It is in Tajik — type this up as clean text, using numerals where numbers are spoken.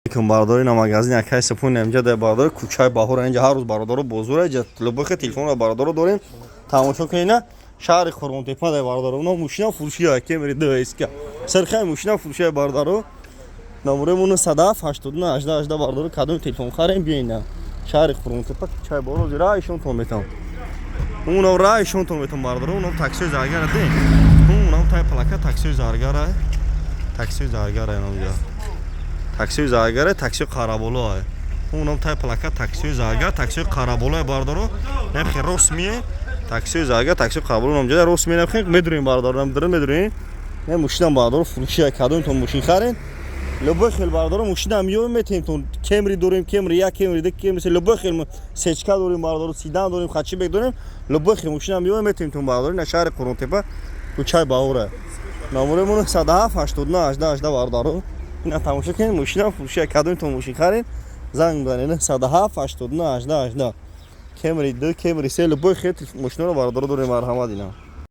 Алейкум, бародари. На магазин акай Супон инҷа дар, бародари, кӯчаи Баҳор. Инҷа ҳар рӯз, бародаро, бозор. Инҷа любой телефонро, бародаро, дорем, тамошо кунед. Шаҳри Қурғонтепа дар, бародаро, на мошина фурӯшия, Кемри 2 СК сирхай мошина фурӯшия, бародаро. Номерамон 107 89 18 18, бародаро. Кадом телефон харем, биёин шаҳри Қурғонтепа, кӯчаи Баҳор. Раишонтон метам, унам раишонтон метам, бародаро. Унам таксиои Заргара де, унам тай плака таксиои Заргара, таксиои Заргара, инамҷа таксиои Заргара, таксиои Қараболо. Унам тай плака таксиои Заргар, таксиои Қараболо, бародаро. Нахи рост мие, таксиои Заргар, таксиои Қараболо намҷа рост мие, нахи медурем, бародаро, намдара медурем. Не мошинам, бародаро, фурӯшия. Кадомтон мошин харен, любой хел, бародаро, мошинам меёбем, метаем. Кемри дорем, Кемри як, Кемри ду, Кемри се, любой хел сечка дорем, бародаро, седан дорем, хэтчбек дорем, любой хел мошинам меёбем, метаем тон, бародаро. На шаҳри Қурғонтепа, кӯчаи Баҳора. Номерамон 107 89 18 18, бародаро. Ина тамошо кунед, мошинам фурӯшия. Кадомтон мошин харен, занг бизанед 107 89 18 18. Кемри 2, Кемри 3, любой хел мошинаро, бародаро, дорем. Марҳамат, ина.